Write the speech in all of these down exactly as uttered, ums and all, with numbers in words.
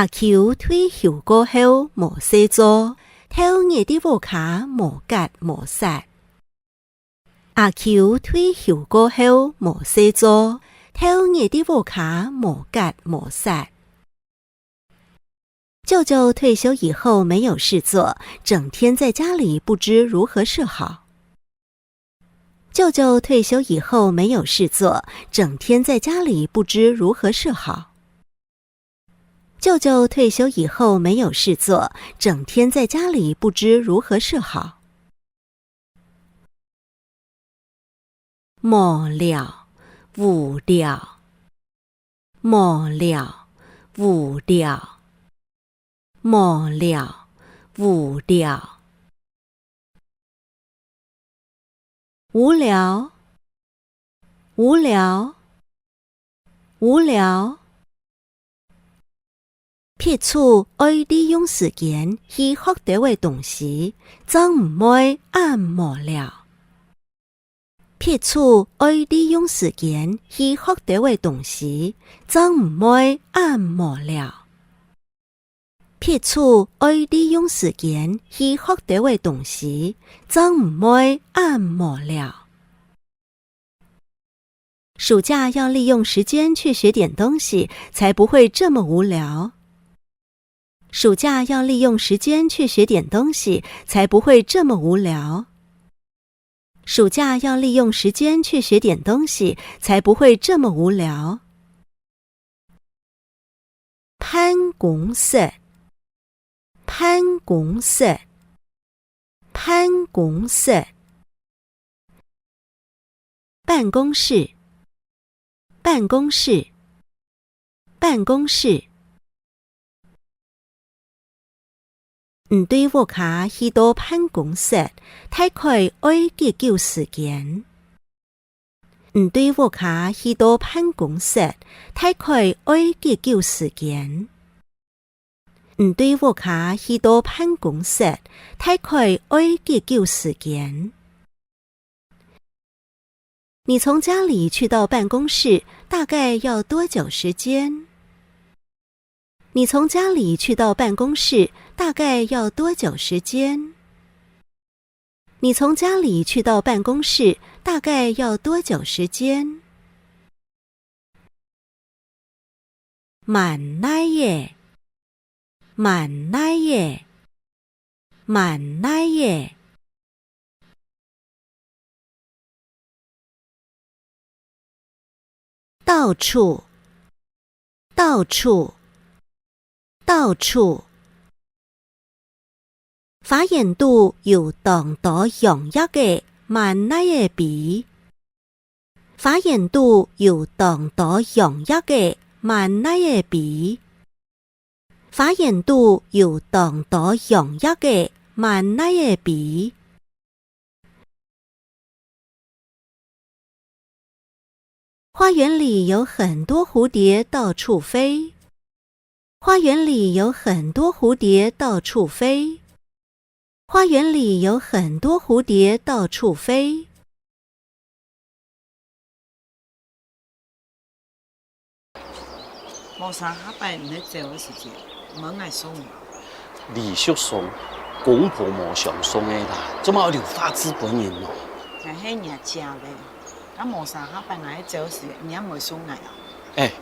阿舅退休過後無事做，透日在屋下無結無煞。阿舅退休過後無事做，透日在屋下無結無煞。舅舅退休以後沒有事做，整天在家裡不知如何是好。舅舅退休以後沒有事做，整天在家裡不知如何是好。舅舅退休以後沒有事做，整天在家裡不知如何是好。 無聊，無聊。無聊，無聊。無聊，無聊。無聊，無聊。 無聊。別處愛利用時間去學兜仔東西，正毋會恁無聊。別處愛利用時間去學兜仔東西，正毋會恁無聊。 別處愛利用時間去學兜仔東西，正毋會恁無聊。暑假要利用時間去學點東西，才不會這麼無聊。暑假要利用時間去學點東西，才不會這麼無聊。 暑假要利用時間去學點東西，才不會這麼無聊。辦公室，辦公室，辦公室。辦公室，辦公室， 辦公室。你對屋下去到辦公室，大概愛幾久時間？你對屋下去到辦公室，大概愛幾久時間？你對屋下去到辦公室，大概愛幾久時間？ 你從家裡去到辦公室大概要多久時間？你從家裡去到辦公室大概要多久時間？你從家裡去到辦公室大概要多久時間？ 滿哪仔，滿哪仔，滿哪仔。到處，到處，到處。 花園肚有當多揚葉仔滿哪仔飛。花園肚有當多揚葉仔滿哪仔飛。花園肚有當多揚葉仔滿哪仔飛。 花園裡有很多蝴蝶到處飛。花園裡有很多蝴蝶到處飛。花園裡有很多蝴蝶到處飛。 無三下擺你愛走个時節，問𠊎送無？禮俗上，公婆無相送个啦，做麼愛留花枝分人哦？𠊎係若姐咧，該無三下擺𠊎愛走个時節，你也毋會送𠊎啊？欸，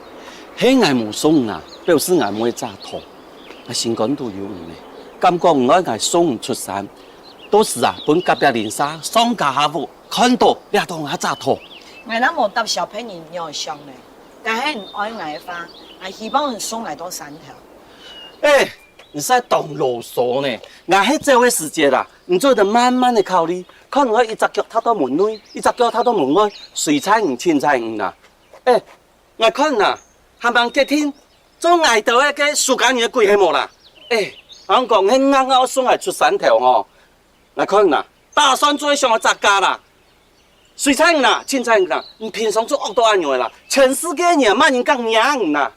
係𠊎無送你啊，表示𠊎無一隻糖，𠊎心肝肚有你呢。敢講你愛𠊎送你出山，到時啊，分隔壁鄰舍上家下屋， 看著這兜𠊎隻糖。𠊎也無搭小朋友仰想呢，但係你愛𠊎个話，𠊎希望你送𠊎到山頭。欸，你實在當囉嗦呢！𠊎係走个時節啦，你做得慢慢仔考慮，看你愛一隻腳踏到門內，一隻腳踏到門外，隨在你，凊在你啦。欸， 𠊎看啊，還吂決定做𠊎兜个蘇家人个鬼係無啦？欸，人講係硬硬愛送𠊎出山頭吼。𠊎看啊，打算做想愛隻家啦。隨在你啦，凊在你啦，你平常做惡到恁樣个啦，全世界人啊，麼人敢讓你啦？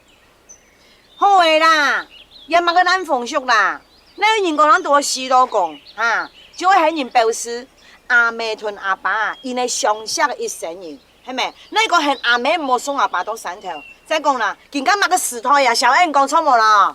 好个啦，這麼个爛風俗啦，哪有人講人都死老公，哈，就會喊人表示阿姆同阿爸啊，因為相惜个一生人。 係無？哪一個喊阿姆毋好送阿爸到山頭？再講啦，今下麼个時代啊，小燕講著無啦？